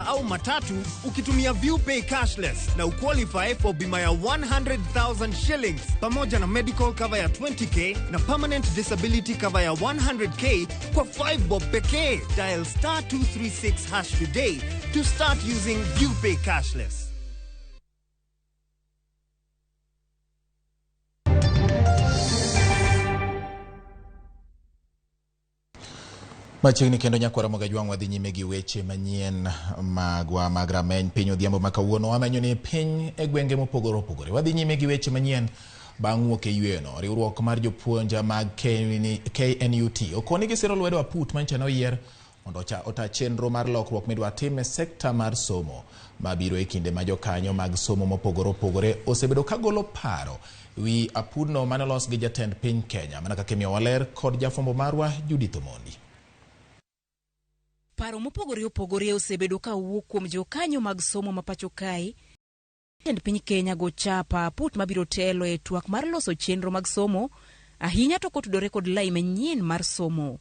Au matatu ukitumia ViewPay cashless na uqualify for bima ya 100,000 shillings pamoja na medical cover ya 20K na permanent disability cover ya 100K kwa 5 bob pekee. Dial *236# today to start using ViewPay cashless. Machiegni kendo nyakwara Mogajwang' wadhi nyime gi weche manyien magwa mag rameny piny odhiambo ma kawuono wamenyo ni piny e gwenge mopogore opogore. Wadhi nyime gi weche manyien bang' wuok e yweyono. Riwruok mar jopuonj mag KNUT okoni gisiro lwedo aput manyicha noyier mondo ota chenro mar lokruok midwa tim e sekta mar somo mabiro e kinde ma jokanyo mag somo mopogore opogore osebedo kagolo paro wi apudno mane olos gi jatend piny Kenya mana kaka imiyo waler kod jafwambo marwa Judith Omondi. Paro mopogore opogore osebedo ka wuok kuom jokanyo mag somo ma pacho kae. Jatend piny Kenya go chapa aput mabiro telo e twak mar loso chenro mag somo ahinya to kotudore kod lai manyien mar somo.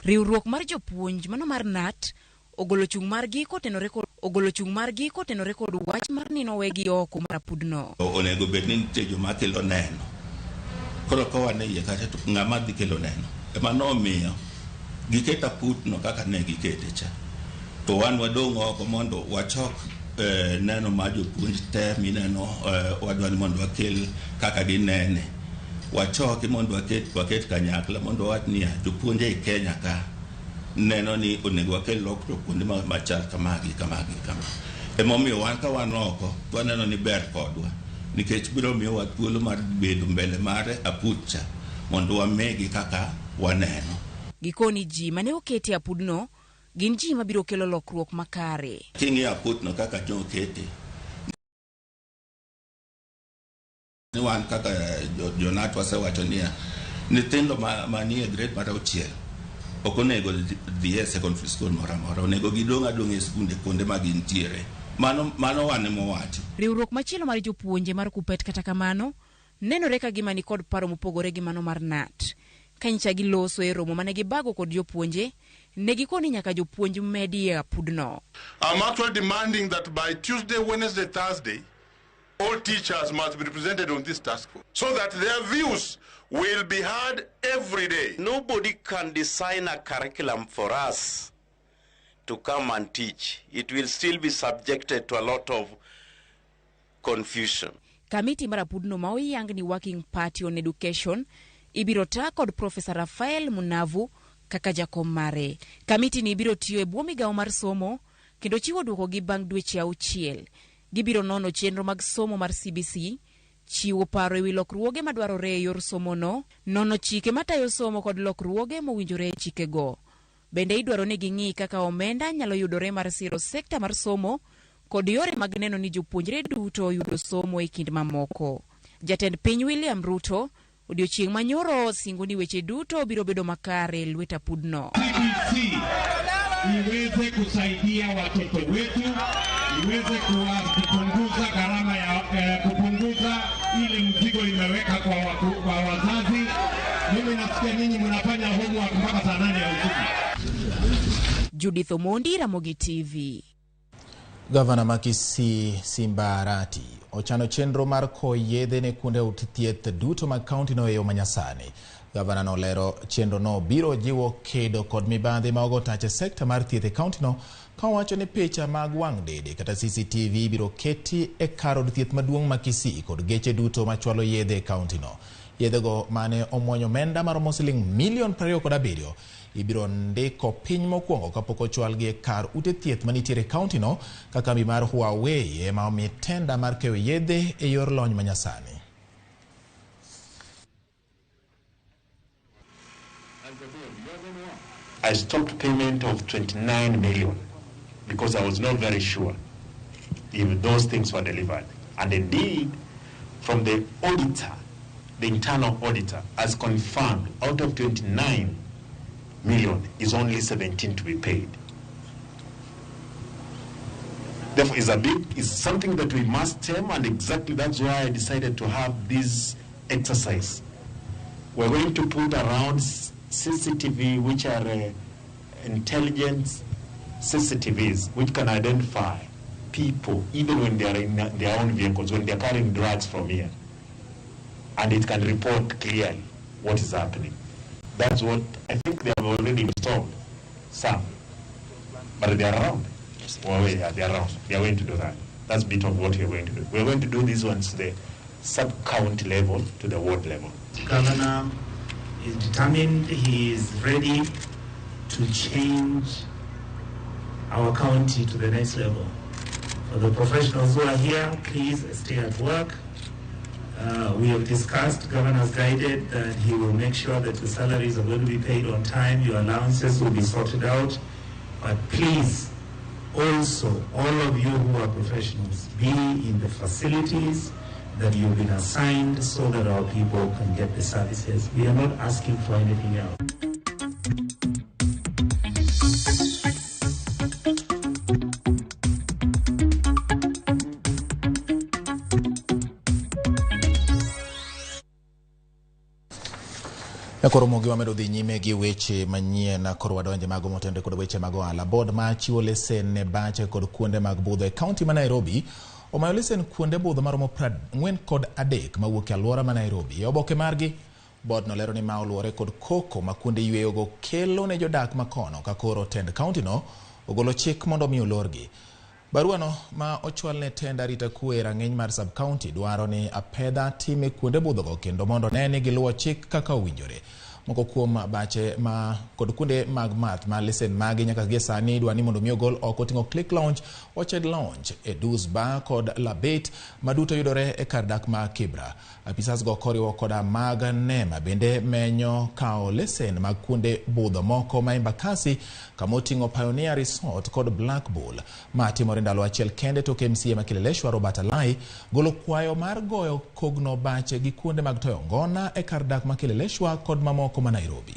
Riwruok mar jopuonj mano mar KNUT ogolo chung' margi kotenore kod ogolo chung' margi kotenore kod wach mar ni nowegi oko mar apudno. Onego bed ni nitie joma kelo neno. Koro ka wan e iye kacha to ng'ama dhi kelo neno. Ema nomiyo giketo aputno kaka ne gikete cha. To wan wadong' oko mondo wachok neno mar jopuonj te mineno wadwa ni mondo wakel kaka ginene. Wachoki mondo waket kanyakla mondo wawach niya jopuonj ei Kenya ka neno ni onego wakel lokruok kuonde machal kama gi kama gi kama. Emomiyo wan ka wan oko to waneno ni ber kodwa nikech biro miyowa thuolo mar bedo mbele mar aput cha mondo wamigi kaka waneno. Gikoni ji mane oketi apudno gin ji mabiro kelo lokruok makare. King'iyo aputno kaka nokete ni wan kaka jo-KNUT wasewacho niya nyithindo manie grade mar auchiel ok onego dhi e secondary school moro amora, onego gidong' adong'a e skunde kuonde ma gintiere. Mano wan ema owacho. Riwruok machielo mar jopuonje mar KUPPET kata kamano nenore ka gima nikod paro mopogore gi mano mar KNUT. Ka nyicha giloso e romo mane gibago kod jopuonje, ne gikoni nyaka jopuonj medi e apudno. I'm actually demanding that by Tuesday, Wednesday, Thursday, all teachers must be represented on this task force so that their views will be heard every day. Nobody can design a curriculum for us to come and teach. It will still be subjected to a lot of confusion. Kamiti mar apudno ma oyang ni Working Party on Education ibiro ta kod Profesa Rafael Munavu kaka jakom mare. Kamiti ni biro tiyo e bwo migawo mar somo kendo chiwo dwokogi bang' dweche auchiel. Gibiro nono chenro mag somo mar CBC, chiwo paro ewi lokruoge madwarore e yor somono, nono chike matayo somo kod lokruoge mowinjore e chikego. Bende idwaro ni ging'i kaka omenda nyalo yudore mar siro sekta mar somo kod yore mag neno ni jopuonjre duto oyudo somo e kind mamoko. Jatend piny William Ruto odiochieng' manyoro singo ni weche duto biro bedo makare e lwet apudno. CBC iweze kusaidia watoto wetu, iweze kupunguza gharama ya kupunguza ile mzigo imeweka kwa wazazi. Mimi nasikia nyinyi mnafanya homework mpaka saa 8 ya usiku. Judith Omondi, Ramogi TV. Gavana ma Kisii Simba Arati ochano chenro mar kowo yedhe ne kuonde ute thieth duto mag kaunti no e yo manyasani. Gavana nolero chenro no biro jiwo kedo kod mibadhi ma ogo tach e sekta mar thieth e kaunti no ka owacho ni picha mag wang' dede kata CCTV biro keti e kar od thieth maduong' ma Kisii kod geche duto machwalo yedhe e kaunti no. Yedhego mane omuonyo omenda maromo siling milion 27 ibiro ndiko piny mokwongo kapok ochwalgi e kar ute thieth manitiere e kaunti no ka kambi mar Huawei ema omi tenda mar keyo yedhe e yor lony manyasani. I stopped payment of 29 million because I was not very sure if those things were delivered. And indeed, from the auditor, the internal auditor has confirmed out of 29 million is only 17 to be paid. Therefore, it's something that we must tame, and exactly that's why I decided to have this exercise. We're going to put around CCTV, which are intelligent CCTVs which can identify people even when they are in their own vehicles, when they are carrying drugs from here. And it can report clearly what is happening. That's what I think they have already installed some, but they are around. Well, yeah, they are around. They are going to do that. That's a bit of what we are going to do. We are going to do these ones to the sub-county level, to the ward level. The governor is determined. He is ready to change our county to the next level. For the professionals who are here, please stay at work. We have discussed, governor's guided that he will make sure that the salaries are going to be paid on time, your allowances will be sorted out. But please, also, all of you who are professionals, be in the facilities that you've been assigned so that our people can get the services. We are not asking for anything else. Koro mogi wamedo dhi nyime gi weche manyien koro wadonje mago motenore kod weche mag ohala. Board ma chiwo lesen ne bache kod kuonde mag budho e kaunti ma Nairobi omayo lesen kuonde budho maromo 43 mawuok e alwora ma Nairobi. E oboke margi, board nolero ni ma oluwore kod koko ma kuonde yweyogo kelo ne jodak makono ka koro tend kaunti no ogolo chik mondo mi olorgi. Barua no ma ochwal ne tend arita kwe e rang'iny mar sub-county dwaro ni apedha time kuonde budhogo kendo mondo ne ni giluwo chik kaka owinjore. Moko kuom bache ma kod kuonde mag math ma lesen magi nyaka gie sani idwa ni mondo mi ogol oko oting'o Click Lounge, Orchard Lounge, Edus Bar kod Labet ma duto yudore e kar dak ma Kibra. Apisas go koriwo koda mag NEMA bende menyo kawo lesen mag kuonde budho moko ma Embakasi kama oting'o Pioneer Resort kod Black Bull. Ma timore ndalo achiel kende tok MCA ma Kileleshwa Robert Alai golo kwayo mar goyo kogno bache gi kuonde mag toyo ngona e kar dak ma Kileleshwa kod mamoko ma Nairobi.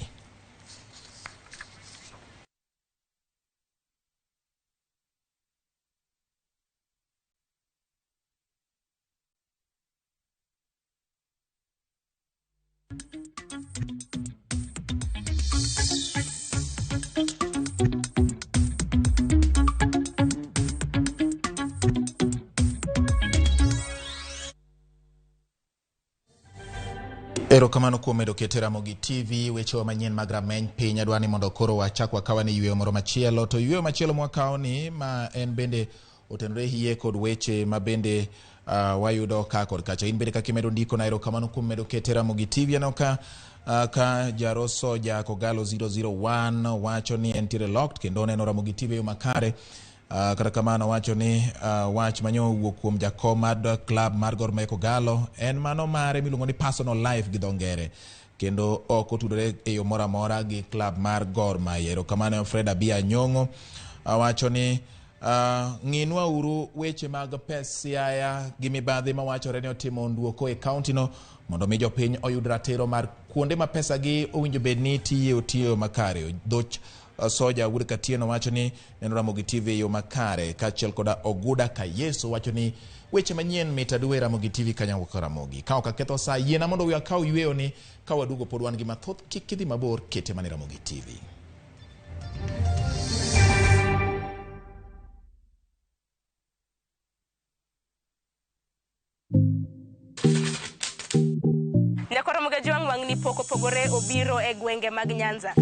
Erokamano kuom medo kete Ramogi TV, wechewa manyien mag rameny piny. Adwa ni mondo koro wachak wakaw ni yweyo moro machielo, to yweyo machielo mwakawo ni ma en bende otenore hie kod weche ma bende wayudo ka kod kacha. In bende kaka imedo ndiko na erokamano kuom medo kete Ramogi TV. Aneno ka ka Jaroso ja Kogalo 001 wacho ni entiere locked kendo oneno Ramogi TV e yo makare. Kata kamano wacho ni wach manyo owuok kuom jakom mar club mar Gor Mahia Kogalo en mano mare miluongo ni personal life gi dho ngere kendo ok otudore e yo moro amora gi club mar Gor Mahia. Erokamano Fred Abia Nyong'o wacho ni ng'inwa uru weche mag pes Siaya gi mibadhi mawachore ni otimo nduoko e kaunti no mondo mi jopiny oyud ratiro mar kuonde ma pesa gi owinjo bed ni tiye otiyo makare. Dhoch Soja Wuod Katieno wacho ni neno Ramogi TV e yo makare, kaachiel koda Oguda Kayeso wacho ni weche manyien mit aduwa e Ramogi TV kanyako Ramogi. Ka ok aketho sa, yiena mondo we akaw yweyo ni ka waduogo pod wan gi mathoth, kik idhi mabor, kete mana e Ramogi TV. Nyakoromoga Jwang' wang'ni pok opogore obiro e gwenge mag Nyanza.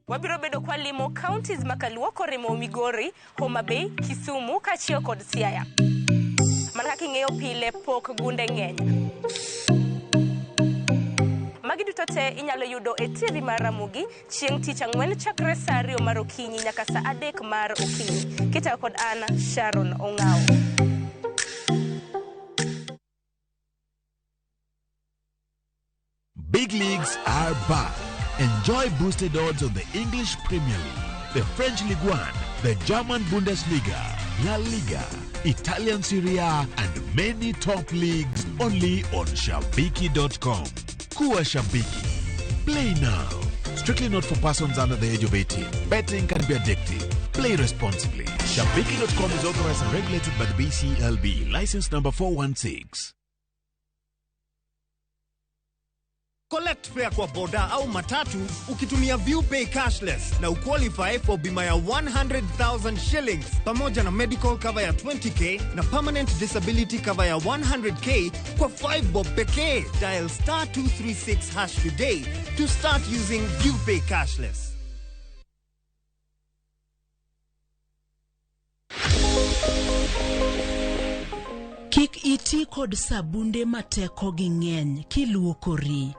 Wabiro bedo kwa limo counties makaluo korimo Migori, Homa Bay, Kisumu kaachiel kod Siaya. Mana kaka ing'eyo pile pok gunde ng'eny. Magi duto te inyalo yudo e TV mar Ramogi chieng' tich ang'wen chakre saa 2 mar okinyi nyaka saa 3 mar okinyi. Kitayo kod an Sharon Ong'awo. Big leagues are back. Enjoy boosted odds on the English Premier League, the French Ligue 1, the German Bundesliga, La Liga, Italian Serie A, and many top leagues only on Shabiki.com. Kuwa Shabiki. Play now. Strictly not for persons under the age of 18. Betting can be addictive. Play responsibly. Shabiki.com is authorized and regulated by the BCLB. License number 416. Collect fare kwa boda au matatu ukitumia ViewPay cashless na uqualify for bima ya 100,000 shillings pamoja na medical cover ya 20K na permanent disability cover ya 100K kwa 5 bob pekee. Dial star 236 hash today to start using ViewPay cashless. Kik iti kod sabunde ma tekogi ng'eny kiluokori.